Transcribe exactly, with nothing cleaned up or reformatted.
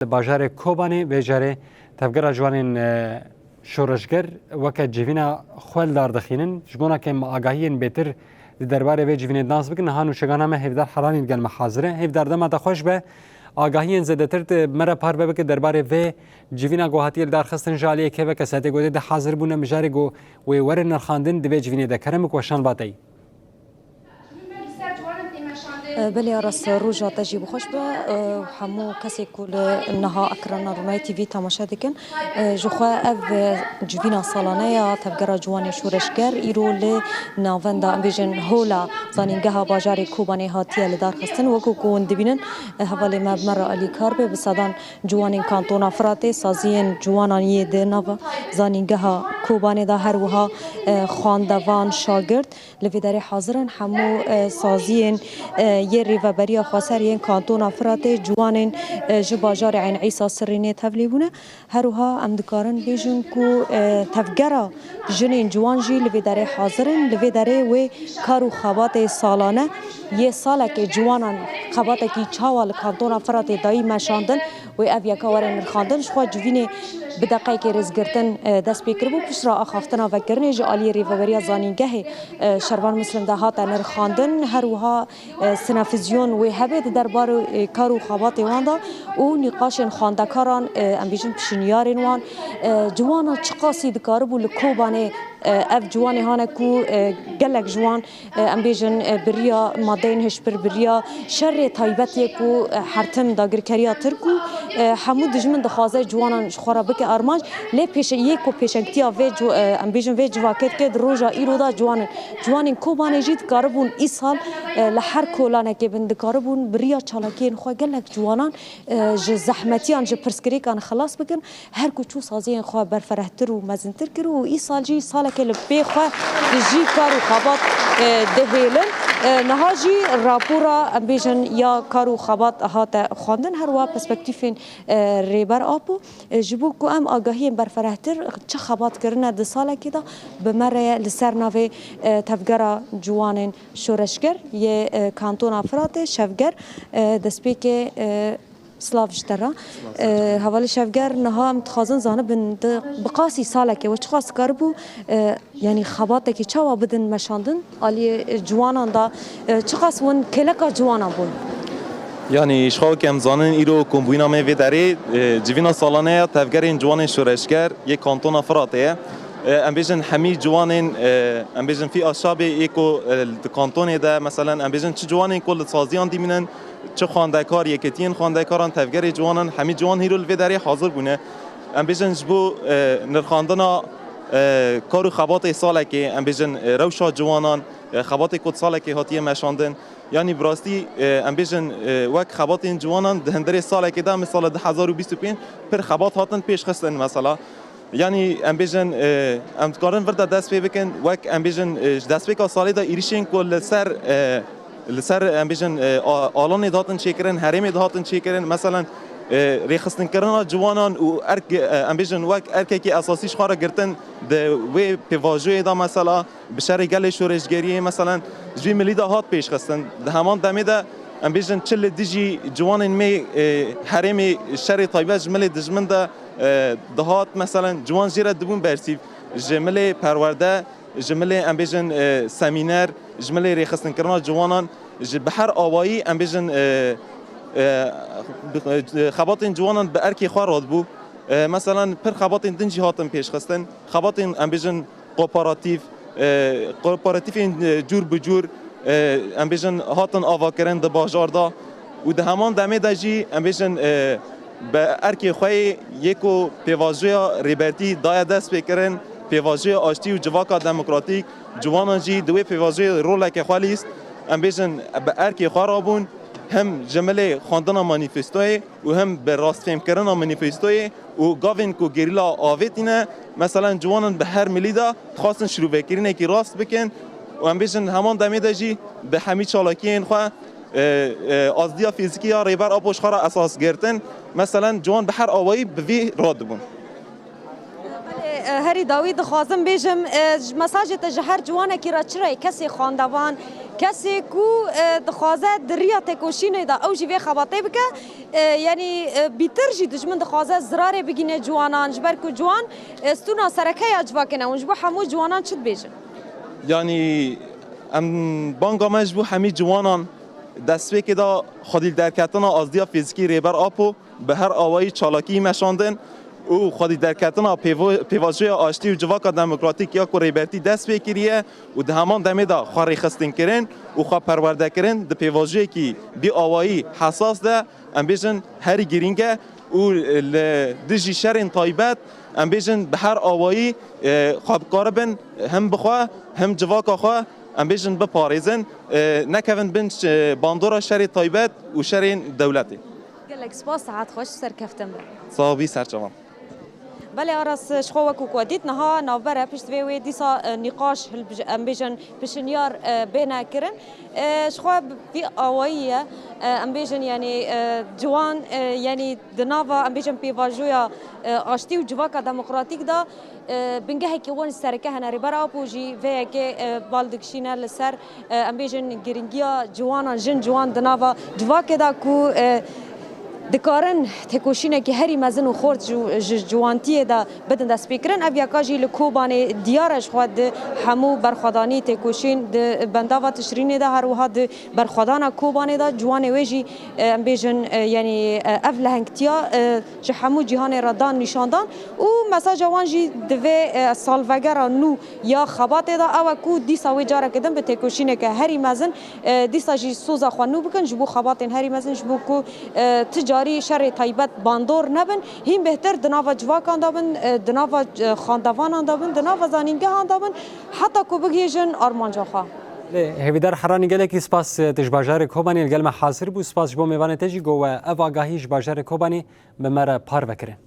Li bajarê Kobanê vê carê tevgera ciwanên, e, şoreşger weke civîna xwe li dar dixînin. Ji bona ke em agahiyên bêtir di derbarê vê civînê nas bikin, niha nûşegana me Hêvdar Helanî li gel me hazir e. Hêvdar, dema te xweş be. Agahiyên zêdetir tu me re parve bike derbarê vê civîna ku hatiye li dar xistin ji aliyê kê veke setê ku tê de hazir bûne mijarê ku wê were nirxandin di vê civînê de. Kerem bik weşan ba te yî. Belê Aras, roja te jî bixweş be. Hemû kesê ku li niha ekrana Ronayê T V temaşe dikin, ji xwe ev civîna salane ya Tevgera Ciwanê Şoreşger îro li navenda, em bêjin, hola zanîngeha bajarê Kobanê hatiye li dar xistin. Wekî ku hûn dibînin, hevalê me bi me re alîkar be, bi sedan ciwanên kantona Firatê, saziyên ciwanan yê di nava zanîngeha Kobanê de, her wiha, e, xwendevan, şagirt li vê derê hazir in. Hemû, e, saziyên, e, yê Rêveberiya Xweser yên kantona Firatê, ciwanên, e, ji bajarê Eyn Îsa Sirrînê tevlî bûne. Her wiha em dikarin bêjin ku, e, tevgera jinên ciwan jî li vê derê hazir in. Li vê derê wê kar û xebatê salane yê salekê ciwanan xebatekî çawa li kantona Firatê dayî meşandin, wê ev yeka were nirxandin. Ji xwe civînê bi deqeyekê rêzgirtin, e, dest pê kiribû, piştre axaftina vekirinê ji aliyê Rêveberiya Zanîngehê, e, Şervan Muslim de hate nirxandin. Her wiha, e, sinefizyon wê hebe di derbarê, e, kar û xebatê wan de û nîqaşên xwendekaran, e, em bêjin pişinyarên wan, e, ciwanan çiqasî dikaribû li Kobanê, e, ev ciwanê hane ku, e, gelek ji wan, e, em bêjin, e, bi riya madeyên hişbir, bi riya şerê taybet yê ku, e, hertim dagirkeriya Tirk û, e, hemû dijmin dixwaze ciwanan ji xwe re bike armanc. Lê pêşe-, yê ku pêşengtiya vê cu-, e, em bêjin vê civakê dike di roja îro de ciwanin. Ciwanên Kobanê jî dikaribûn îsal, e, li her kolanekê bin, dikaribûn bi riya çalakiyên xwe gelek ciwanan, e, ji zehmetiyan, ji pirsgirêkan xilas bikin. Her ku çû saziyên xwe berferehtir û mezintir kir û îsal jî salekê li pê xwe di jî kar û xebat, e, dihêlin. E, niha jî rapora, em bêjin, ya kar û xebat hate xwendin, her wiha perspektîfên, e, Rêber Apo. E, ji bo ku em agahiyên berferehtir çi xebat kirine di salekê de, bi me re ye li ser navê, e, Tevgera Ciwanên Şoreşger yê, e, Kantona Firatê, Şevger, e, destpêkê, e, Silav ji te re. E, hevalê Şevger, niha em dixwazin zanibin, di, bi qasî salekê we çiqas karibû, e, yanî xebatekî çawa bidin meşandin aliyê, e, ciwanan de, e, çiqas hûn kêleka ciwanan bûn? Yanî, ji xwe wekî em zanin, îro kombûyîna me vê derê, e, civîna salane ya Tevgerên Ciwanên Şoreşger yê Kantona Firatê ye. E, em bêjin hemî ciwanên, e, em bêjin fî a şabê yê ku, e, di kantonê de, meselen, em bêjin çi ciwanên ku li saziyan dimînin, çi xwendekar, yeketiyên xwendekaran, tevgerê ciwanan, hemî ciwan hîro li vê derê hazir bûne. Em bêjin ji bo, e, nirxandina, e, kar û xebatê salekê, em bêjin, e, rewşa ciwanan, e, xebatê ku salekê hatiye meşandin. Yanî bi rastî, e, em bêjin, e, wek xebatên ciwanan di hundirê salekê de, misala du hezar û bîst û pênc pir xebat hatin pêşxistin mesela. Yanî em bêjin, e, em dikarin vir de dest pê bikin, wek em bêjin, e, ji destpêka salê de êrîşên ku li ser, e, li ser, em bêjin, e, a-, alanê dihatin çêkirin, herêmê dihatin çêkirin, meselen, e, rêxistinkirina ciwanan û erk, e, em bêjin wek erkekî esasî ji xwe re girtin di wê pêvajoyê de mesela, bi şerê gelê şoreşgeriyê, meselen, ji vî milî de hat pêşxistin. Di heman demê de, em bêjin, çi li dijî ciwanên me, e, herêmê şerê taybet ji milê dijmin de, e, dihat, meselen, ciwan jê re dibûn bersîv. Ji milê perwerde, ji milê, em bêjin, e, semîner, ji milê rêxistinkirina ciwanan, ji bi her awayî, em bêjin, e, e, bi, e, xebatên ciwanan bi erkê xwe radibû. E, meselen, pir xebatên din jî hatin pêşxistin. Xebatên, em bêjin, kooperatif, e, kooperatîfên, e, cûr bi cûr, e, em bêjin, hatin avakirin di bajar de û di heman demê de jî, em bêjin, e, bi erkê xwe yê, yê ku pêvajoya rêbertî daye dest pê kirin, pêvajoya aştî û civaka demokratîk, ciwanan jî di wê pêvajoyê roleke xwe lîst, em bêjin, bi erkê xwe rabûn, him ji milê xwendina manîfestoyê, û him bi rastfêmkirina manîfestoyê û gavên ku gerîla avêtîne, meselen, ciwanan bi her milî de dixwastin şirûvekirinekî rast bikin û em bêjin heman demê de jî bi hemî çalakiyên xwe, e, e, azdiya fîzîkî ya Rêber Apo ji xwe re esas girtin. Meselen, ciwan bi her awayî bi vî radibûn. Belê, e, herî dawî dixwazim bêjim, e, ji mesajê te ji her ciwanekî re çi re ye? Kesê xwendevan, Kesê ku, e, dixwaze di riya têkoşînê de ew jî vê xebatê bike, e, yanî, e, bîtir jî dijmin dixwaze zirarê bigîne ciwanan, ji ber ku ciwan, e, stûna sereke ya civakê ne. Hûn ji bo hemû ciwanan çi dibêjin? Yanî em banga me ji bo hemî ciwanan destpêkê de xwedî derketina azdiya fîzikî Rêber Apo bi her awayî çalakî meşandin û xwedî derketina pêvo-, pêvajoya aştî û civaka demokratîk ya ku Rêbertî dest pê kiriye û di heman demê de xwe rêxistinkirin û xwe perwerdekirin di pêvajoyekî bi awayî hesas de, em bêjin, herî girîng e û li dijî şerên taybet, em bêjin, bi her awayî, e, xwe bikaribin him bi xwe, him civaka xwe, em bêjin, biparêzin, e, nekevin bin, e, bandora şerê taybet û şerên dewletê. Gelek spas, saet xweş, serkeftin be. Sax bî, serçavan. Belê Aras, ji xwe wekî ku dît niha navber e, pişt vê wê dîsa, e, nîqaş hilbij-, em bêjin pişinyar, e, bêne kirin. E, ji xwe bi vî awayî ye, e, em bêjin, yanî, e, ciwan, e, yanî di nava, em bêjin, pêvajoya, e, aştî û civaka demokratîk de, e, bingehekî wan sereke hene. Rêber Apo jî vê yekê, e, bal dikişîne li ser, e, em bêjin, girîngiya ciwanan, jin ciwan di nava civakê de ku, e, dikarin têkoşînekî herî mezin û xort ji, ji ciwantiyê de bidin destpêkirin. Ev yeka jî li Kobanê diyar e ji xwe di hemû berxwedanî têkoşîn di bendava Tişrînê de, her wiha di berxwedana Kobanê de ciwanê wê jî, e, em bêjin, e, yanî, e, ev lehengtiya, e, ji hemû cîhanê re dan nîşandan û mesaja wan jî di vê, e, salvegera nû ya xebatê de ew e ku dîsa wê careke din bi têkoşîneke herî mezin, e, dîsa jî soza xwe nû bikin ji bo xebatên herî mezin, ji bo ku, e, ti carî şerê taybet bandor nebin, hîn bêhtir di nava civakan de bin, e, di nava, e, xandevanan de bin, di nava zanîngehan de bin, heta ku bigihîjin armanca xwe. Lê Hêvîdar Heranî, gelekî spas, e, tu ji bajarê Kobanê li gel me hazir bû. Spas ji bo mêvanê te jî, ku we ev agahî ji bajarê Kobanê bi me re parve kirin.